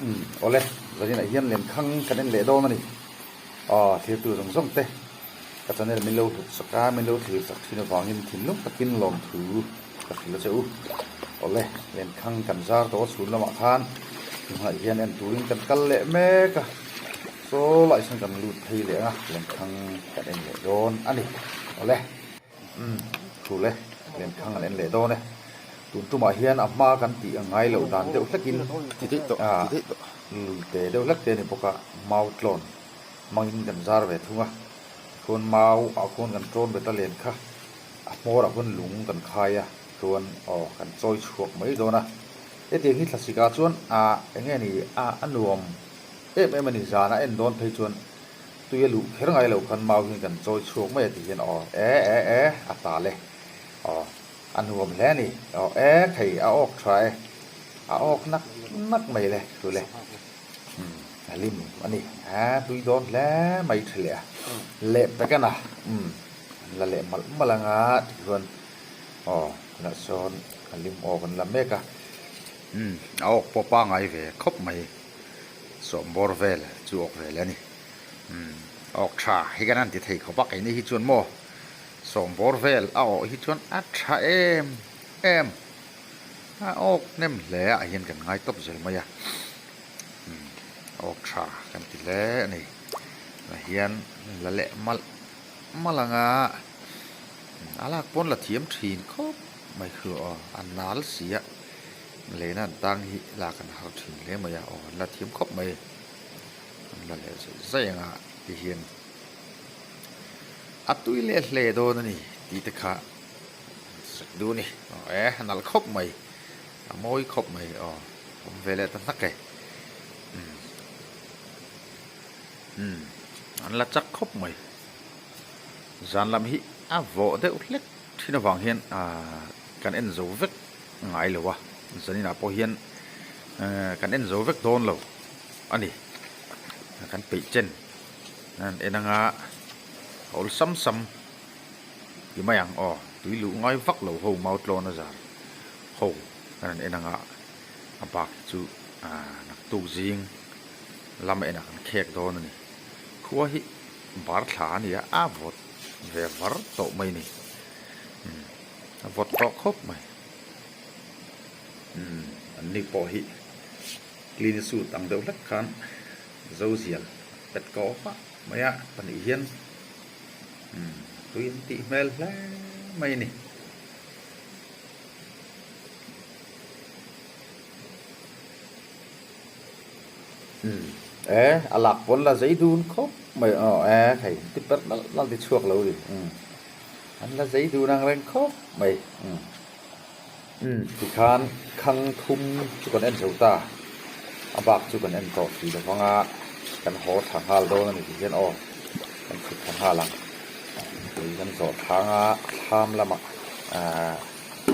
Umm awle, zaninah hian lenkhang kan en leh dawn a ni. Aw, thirtu zawng zawng te ka channel min lo hlut sak a, min lo thlir sak thin avangin thinlung takin lawmthu ka hrilh a che u. Awle, lenkhang kan zar tawh a chhun lamah khan tunah hian en turin kan kal leh mek a, saw lai sawn kan lut phei leh ang a, lenkhang kan en leh dawn a ni. Awle. Umm, thul e, lenkhang an en leh dawn e. Tun tumah hian a hma kan tih ang ngai loh dan deuh hlekin ah lui te deuh hlek te a ni bawk a, mau tlawn hmangin kan zar ve thung a. Tikhuan mau ah khuan kan tlawn bet a len kha a hmawrah khuan lung kan khai a, chuan aw kan chawi chhuak mai dawn a. Hetiang hi thlasik ah chuan ah eng nge ni a a nuam em em a ni, zan a en dawn phei chuan Tui a luh kher ngai lo khan mau hian kan chawi chhuak mai a ti hian aw e e e a tal e aw a nuam hle a ni aw e thei a awk tha e a awk nak nak mai le thu le umm a lim a ni a tui dawn hle mai tha leh a leh pek a na umm an la leh malh malh anga ti chuan aw tunah sawn a lim awk an la mek a umm a awk pawh pangai ve khawp mai. Sawmbawr vel chu awk ve leh a ni. Umm awk tha hi kan han ti thei khawp a keini hi chuan maw sawmbawr vel a awh hi chuan a tha em em a awk hnem hle ah hian kan ngai tawp zel mai a umm awk tha kan ti hle a ni. Tah hian la leh malh malh ang a a lak pawn la thiam thin khawp mai khu aw a nal si a. Lehna an tang hi lak an har thin hle mai a, aw an la thiam khawp mai. An la leh zaih zaih ang a ti hian a tui leh hle dawn a ni tih te kha sawi duh a ni. Aw e a nalh khawp mai, a mawi khawp mai aw awm ve leh ta hnak e. Umm umm an la chak khawp mai. Zan lam hi a vawh deuh hlek thin avang hian ahh kan en zo vek. ngai lo a, zaninah pawh hian kan en zo vek dawn lo a ni. Kan peih chen an en anga a awlsam sam ti mai ang aw tui luh ngai vak lo ho mau tlawn a zar ho kan han en anga a bak hi chu naktuk zing lam enah kan khek dawn a ni. Khua hi bar thla a ni a, a vawt ve var tawh mai a ni. A vawt tawh khawp mai. Umm an ni pawh hi clean suit ang deuh hlek khan zo zial pet kawh vah mai a pahnih hian umm tui an tih hmel hle mai a ni. Umm e a lak pawn la zei dun khawp mai aw e hei ti per nalh nalh ti chhuak lo ri umm. An la zei dun ang reng khawp mai. Umm. Umm, tikhan khang thum chu kan en zo ta. A bak chu kan en tawh si lovang a, kan haw thla nghal dawn a ni tih hian aw, kan chhuk thla nghal ang. Tui kan zawh thlang a, thlam lamah ahh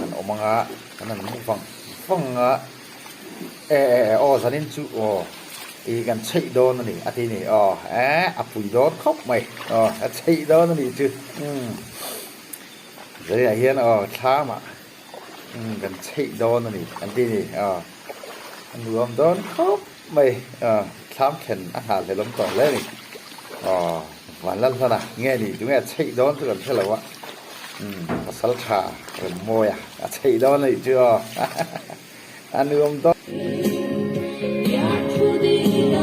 kan awm ang a, kan han mu vang vang a. E e e aw zanin chu aw i kan chheih dawn a ni a ti ni aw e a pui dawn khawp mai aw a chheih dawn a nih chu umm zaninah hian aw thlamah umm kan chheih dawn a ni an ti ni aw a nuam dawn khawp mai aw thlam thlen a nghahhlelh awm tawh hle a ni aw vanlalhlana nge ni tunge a chheih dawn chu kan hre lo a umm pasal tha remmawia a chheih dawn a nih chu aw. A nuam dawn.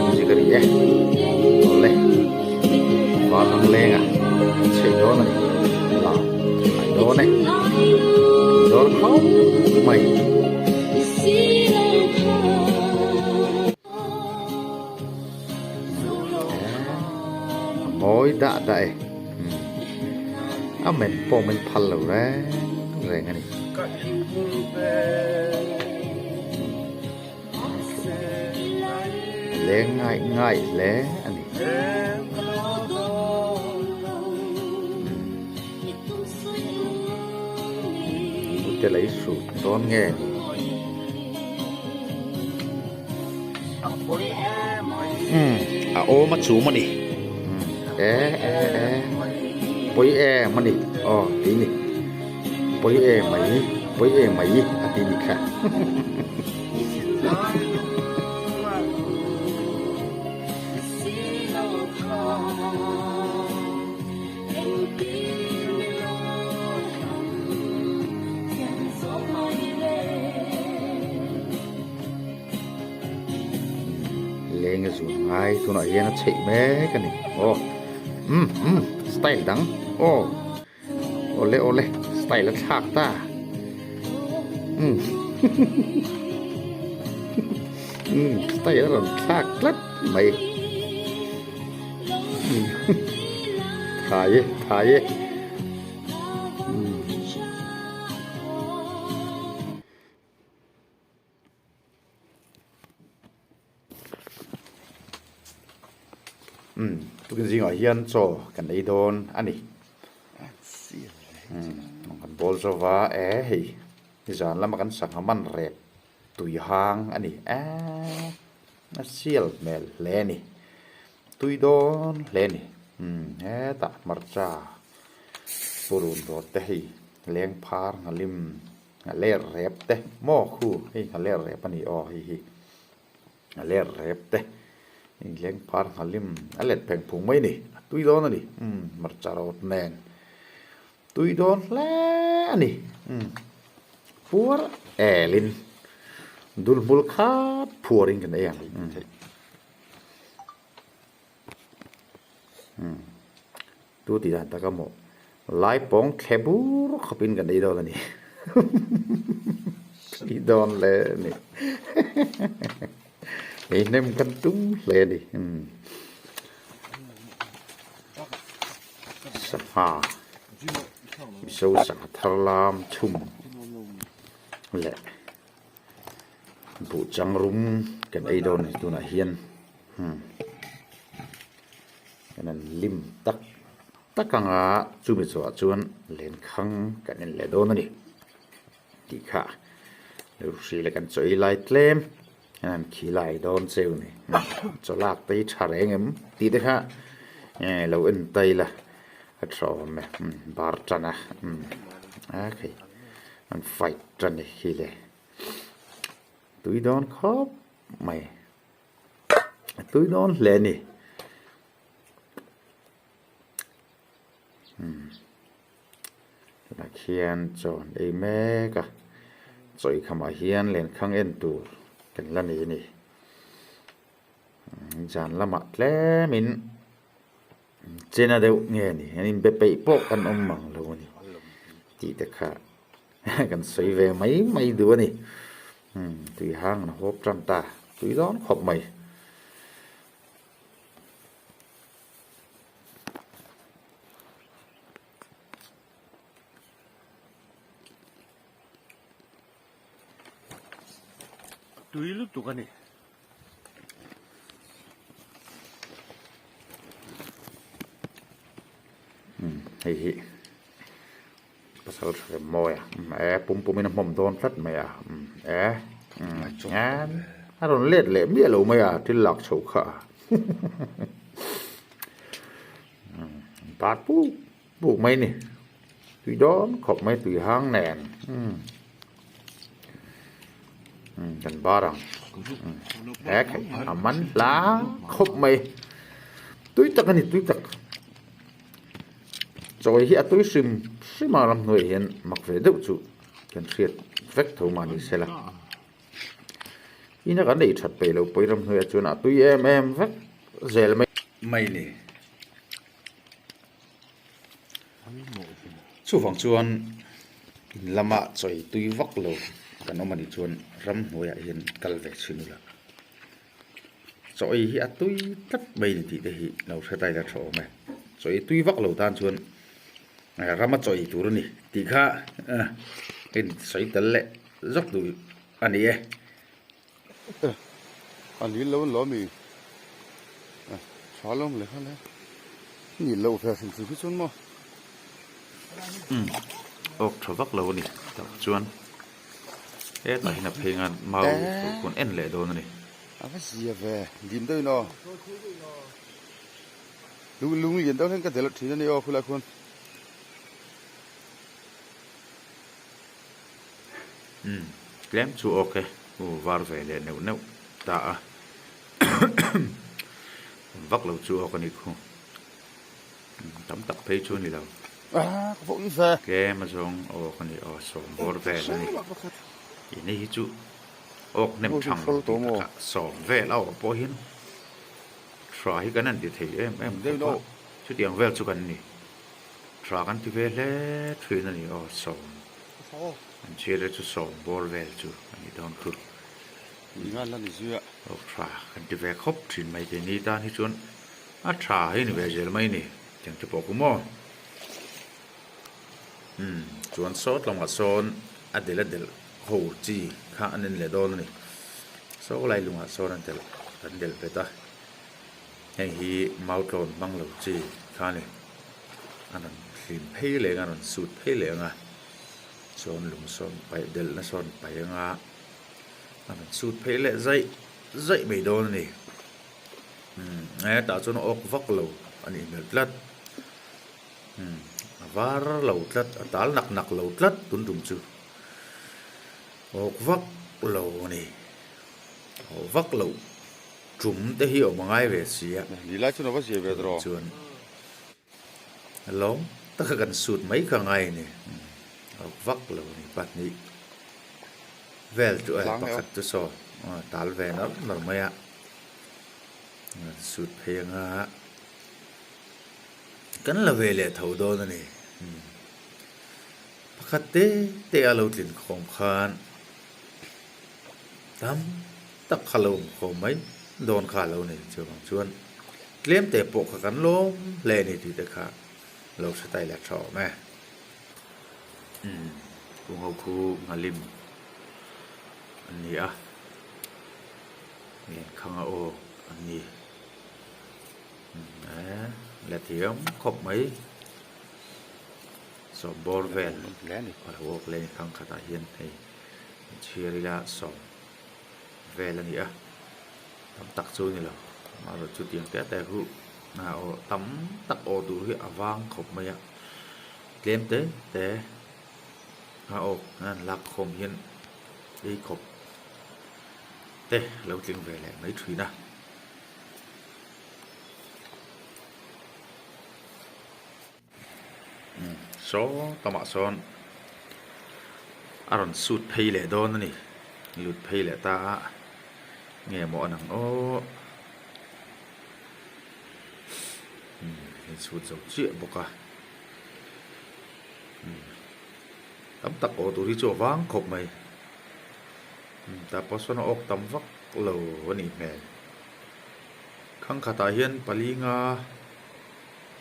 Music a ri e. Awle. Val ang leng a. Chheih dawn a ni. La. Ai dawn e. Dawn khawp mai. A mawi dah dah e. A men pawh men phal lo reng reng a ni. A leng ngaih ngaih hle a ni. Hnute lei hrut dawn nge ni? Umm a awm a chum a ni umm e e e pawi em a ni aw tih ni pawi em mai pawi em mai a tih ni kha. leng a zun ngai tunah hian a chheih mek a ni aw umm umm style dang aw awle awle style a thlak ta umm umm style a rawn thlak tlat mai umm thai e thai e umm. Umm tukin zingah hian chaw kan ei dawn a ni umm kan bawl zo va e hei nizan lama kan sangha man rep tui hang a ni eee a sial hmel hle a ni tui dawn hle a ni umm hetah hmarcha purun rawt te hei leng phar nghalim. A ler rep te maw khu hei a ler rep a ni aw hei hi a ler rep te hei leng phar nghalim a let pheng phung mai a ni a tui dawn a ni umm hmarcha rawt nen tui dawn hle a ni umm puar elin dul hmul khat phuarin kan ei ang umm. Umm tu tih dan tak a maw lai pawng thle bur khawpin kan ei dawn a ni ei dawn hle a ni ei hnem kan tum hle a ni umm sangha mizo sangha thar lam chhum leh. Buh chang rum kan ei dawn a ni tunah hian hmm kan han lim tak tak anga chumi zawhah chuan lenkhang kan en leh dawn a ni tih kha hrih leh kan chaw ei lai tlem an han khi lai dawn cheu a ni chaw lak te hi tha reng em tih te kha lo en ta ila a tha awm e bar tan a a khei an fight tan a ni khi le. Tui dawn khawp mai a tui dawn hle a ni umm tunah khian chaw an ei mek a chaw ei khamah hian lenkhang en tur kan la nei a ni zan lamah tlemin chena deuh nge a ni an inbe peih pawh kan awm mang lo a ni tih te kha. Kan sawi ve mai mai duh a ni. Umm tui hang an hawp tan ta. Tui dawn khawp mai. Tui lutuk a ni. Umm hei hi. Pasal tha rem mawi a e pum pum in a hmawm dawn tlat mai a e a rawn let leh miah lo mai a thil lak chhoh kha bat puk puk mai a ni tui dawn khawp mai tui hang nen kan bar ang e a man hla khawp mai tui tak a ni tui tak. Chawi hi a tui hrim hrim a ramhnuaiah hian mak ve deuh chu kan hriat vek tho mahni se la. Ina kan ei that peih lo pawi ramhnuaiah chuan a tui em em vek zel mai. Mai ni. Chuvang chuan in lama chawi tui vak lo kan awm anih chuan ramhnuaiah hian kal ve chhin ula. Chaw ei hi a tui tlat mai ni tih te hi lo hre ta ila tha awm e. Chaw ei tui vak lo tan chuan rama chaw ei tur a ni tih kha in sawi tel leh zawk duh a ni e. A nil lo an lo ami tha lo le kha le nil loh ve hrim hrim hi chuan maw. Umm awk tha vak lo a ni tak chuan. Hetah hian a phei ngan mau kawh en leh dawn a ni. A va zia ve dim deuh in aw. Lung lung lian deuh hian ka delh thin a ni aw khulai khuan. Umm tlem chu awk e u var ve leh neuh neuh ta a vak lo chu awk a ni khu. Tam tak phei chu a ni lo. Tlem a zawng awk a ni aw sawm bawr vel a ni. Ini hi chu awk hnem thang lo tih takah sawm vel a awh pawh hian Tha hi kan han ti thei em em khawp a, chutiang vel chu kan ni. Tha kan ti ve hle thin a ni aw sawm. An chhiar te chu sawm bawr vel chu a ni dawn khu. Aw tha kan ti ve khawp thin mai keini tan hi chuan a tha hi ni ve zel mai ni tiang te pawh khu maw. Umm chuan sawt lamah sawn a del a delh ho chi kha an en leh dawn a ni saw lai lungah sawn an delh an delh bet a heng hi mau tlawn hmang lo chi kha a ni a rawn hlim phei leh ang a rawn sut phei leh ang a chuan lung sawn paih delh na sawn paih ang a a rawn sut phei leh zaih zaih mai dawn a ni umm hetah chuan a awk vak lo a nih hmel tlat. Umm a var lo tlat a tal nak nak lo tlat tun tum chu awk vak lo a ni awk vak loh tum te hi a awm a ngai ve si a Nilai chuan a va zia ve tawh chuan lawm taka kan sut mai kha ngai a ni awk vak lo a ni pahnih vel chu a pakhat chu saw tal ve nawr nawr mai a sut phei anga. Kan la ve leh tho dawn a ni. Pakhat te te a lo tlin khawm khan tam tak kha lo awm khawm mai dawn kha a lo nei chuvang chuan tlem te pawh kha kan lawm hle a ni tih te kha lo hre tai leh tha awm e. Kungho khu nghalim an ni a, Liankhanga aw an ni. La thiam khawp mai sawm bawr vel a lo awk leh a ni thang khatah hian hei chhiar ila sawm vel a ni a tam tak chu a ni lo amaherawhchu chutiang te te chu aw tam tak aw tur hi a vang khawp mai a tlem te te a awk an lak khawm hian ei khawp te lo tling ve leh mai thin a. Saw tamah sawn a rawn sut phei leh dawn a ni lut phei leh ta a nge maw a nang aw in sut zo chiah bawk a tam tak aw tur hi chu a vang khawp mai tah pawh sawn a awk tam vak lo a nih hmel. Khang khatah hian pali nga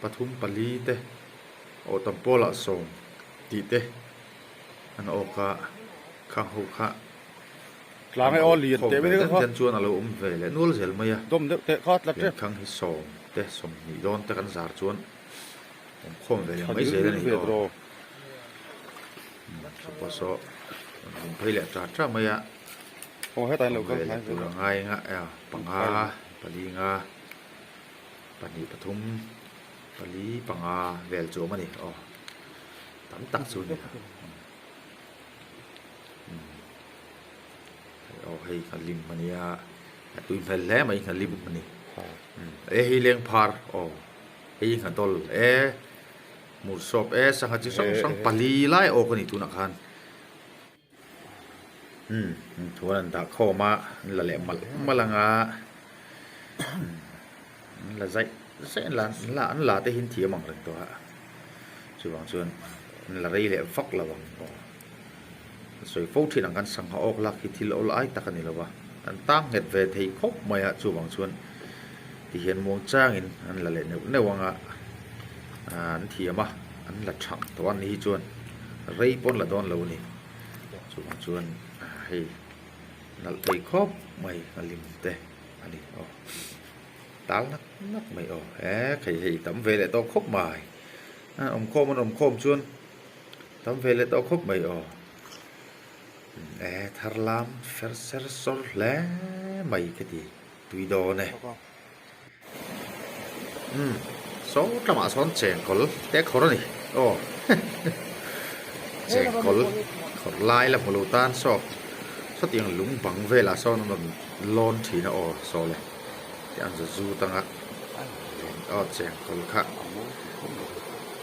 pathum pali te aw tam pawlah sawm tih te an awk a khang ho kha Tlang e aw lian teh mai kha den chuan a lo awm ve leh nual zel mai a dawm deuh teh kha tlat rep khang hi sawm te sawmhnih dawn te kan zar chuan awm khawm ve leh mai zel a ni aw chupawh saw an phei leh ṭa ṭa mai a. Aw hetah hian lo kal hnai vel a. Ngai nga panga pali nga pahnih pathum pali panga vel chu awm a ni aw tam tak chu a ni aw hei ka lim a nia a tui hmel hle mai ka lim a ni e hei leng phar aw hei nghadawl e hmursawp e sangha chi hrang hrang pali lai awk a ni tunah khan. Umm chuan an dah khawm a an la leh malh malh ang a an la zaih zaih an la an la te hi an thiam ang reng tawh a chuvang chuan an la rei leh vak lo ang aw a sawi fo thin ang khan sangha awk lak hi thil awl ai tak a ni lo va an tang nghet ve thei khawp mai a chuvang chuan tihian muang changin an la leh neuh neuh ang a an thiam a an la thang tawh a ni hi chuan rei pawn la dawn lo a ni chuvang chuan hei nalh thei khawp mai a lim te a ni aw tal nak nak mai aw he hei hei tam ve leh tawh khawp mai a awm khawm an awm khawm chuan tam ve leh tawh khawp mai aw e thar lam fer ser sawr hle mai ka ti tui dawn e umm saw tlangah sawn chengkawl te khawr a ni aw chengkawl khawr lai la hmu lo tan saw sawtiang lung bang velah sawn an rawn lawn thin a aw saw le tih an zu zut anga aw chengkawl kha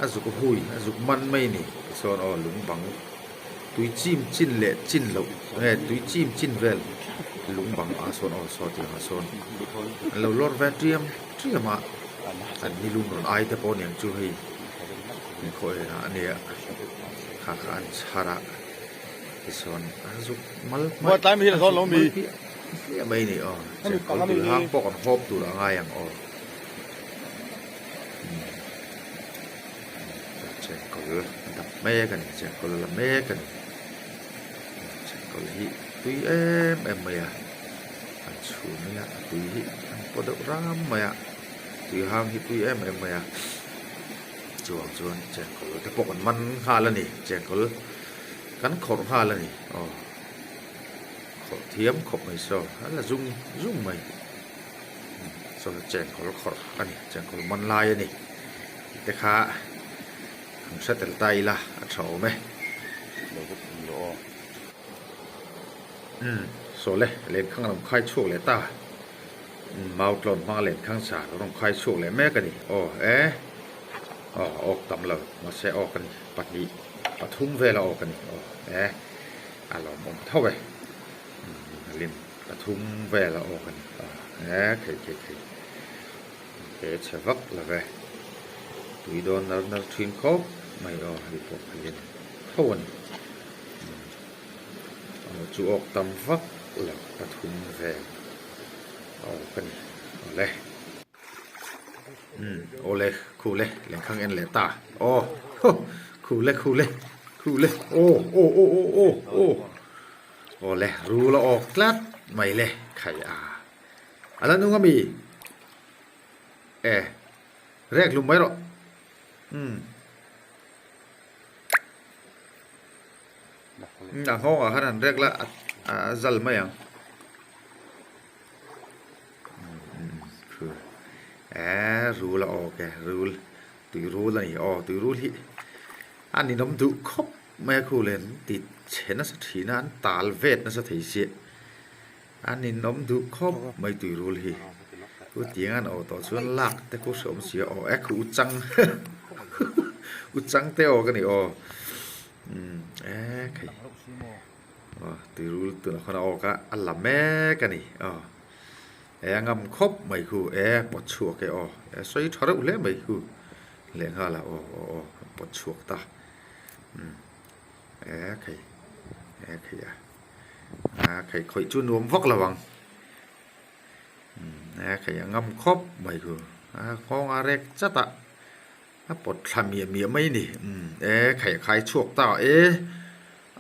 a zuk hui a zuk man mai a ni tichuan aw lung bang tui chim chin leh chin loh nge tui chim chin vel. Lung bang ah sawn aw saw tiang ah sawn an lo lawr ve tiam tiam a an nilum rawn ai te pawh aniang chu hei inkhaw en ah ania kha kha an chhar a tichuan an zuk mal hmaih an zuk mal hliah hliah mai a ni aw chengkawl tui hang pawh kan hawp tur a ngai ang aw chengkawl a dap mek a ni chengkawl a la mek a ni. Chengkawl hi tui em em mai a an chhum mai a a tui hi an paw deuh ram mai a tui hang hi tui em em mai a chuvang chuan chengkawl te pawh kan man nghal a ni chengkawl kan khawrh nghal a ni aw khawrh thiam khawp mai saw a la zum zum mai saw chengkawl khawrh a ni chengkawl man lai a ni tih te kha. An hre tel ta ila a tha awm e. Lo va pum rawh aw. Umm saw le, lenkhang rawn khai chhuak leh ta. Umm mau tlawn hmanga lenkhang sa lo rawn khai chhuak leh mek a ni. Aw e. Aw awk tam lo, mahse awk a ni. Pahnih, pathum vela awk a ni. Aw e. A lawmawm tho e. Umm a lim pathum vela awk a ni. Aw e khei khei khei. He chhe vak lo ve. Tui dawn nar nar thin khawp mai aw hei pawh a lian tho a ni. Aw chu awk tam vak lo pathum vel a awk a ni awle. Umm awle khu le lengkhang en leh ta aw huh khu le khu le khu le aw aw aw aw aw aw awle rul a awk tlat mai le khai a. A la nung ami? E, rek hlum mai rawh. Umm. A nghawng ah khan han rek la a zal mai ang. E, rul a awk e, rul. Tui rul a ni aw, tui rul hi a ninawm duh khawp mai a khu len ti chhe nasa thin a, an tal vet nasa thei chiah. A ninawm duh khawp mai tuirul hi. Ku tiang an awh tawh chuan lak te khu hreawm si a aw e khu u chang u chang te aw ka ni aw umm e khei aw tuirul tunah khawn a awk a a la mek a ni aw e a ngam khawp mai khu e pawt chhuak e aw e sawi tha reuh hle mai khu lehnghal a aw aw aw pawt chhuak ta umm e khei e khei a. A khei khawih chu nuam vak lo ang a khei a ngam khawp mai chu a nghawng a rek chat a a pawt thla miah miah mai a ni e khei a khai chhuak ta e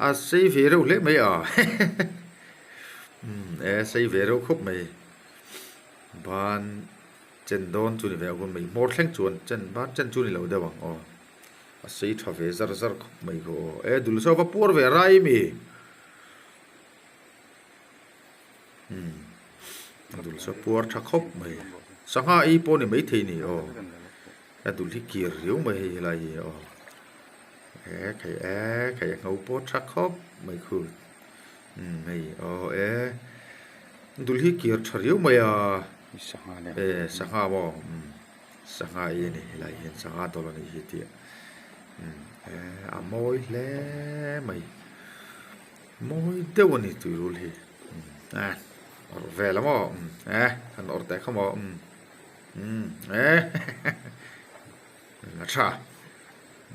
a sei ve reuh hle mai a e sei ve reuh khawp mai ban chen dawn chu ni ve a hun mai hmawr thleng chuan chen ban chen chu ni lo deuh ang aw. A sei tha ve zar zar khawp mai khaw aw. E dul saw va puar ve rai mi. Umm a dul saw puar tha khawp mai. Sangha ei pawh ni maithei ni aw. A dul hi kir riau mai hei helai hi aw. E khei e khei a ngho pawh tha khawp mai khu. Umm hei aw e dul hi kir tha riau mai a. E sangha maw umm. Sangha i a ni helai hian sangha dawr a nih hi tih umm a mawi hle mai mawi deuh a ni tuirul hi umm a awrh vel a maw umm e han awrh teh kha maw umm umm e a tha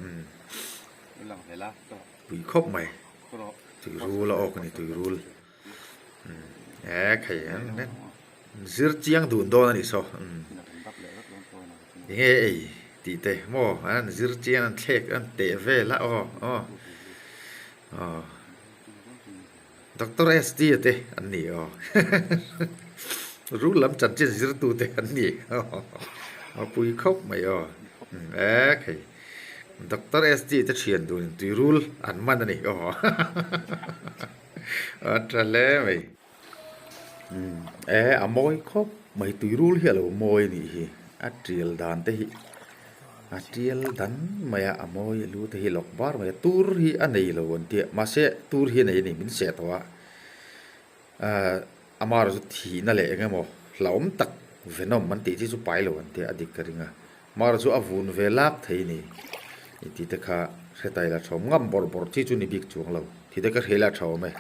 umm pui khawp mai tuirul a awk a ni tuirul umm e khei an. Zir chiang dun dawn a nih saw umm enge ei tih te maw an zir chiang an thlek an teh vel a aw aw aw Doctor SD a te an ni aw rul lam chanchin zir tu te an ni a pui khawp mai aw e khei Doctor SD te thian dun in tui rul an man a ni aw a tha hle mai. E a mawi khawp mai tuirul hi a lo mawi a nih hi a tial dan te hi a tial dan mai a a mawi a lu te hi lawk bar mai a tur hi a nei lo an tia mahse tur hi a nei a ni min seh tawh a ahh amaherawhchu thihna leh eng emaw hlauhawm tak venom an tih chi chu pai lo an tia a dik ka ring a amaherawhchu a vun ve lak thei a ni tih te kha hre ta ila thawm ngam bawrh bawrh chi chu ni bik chuang lo tih te ka hre ila a tha awm e.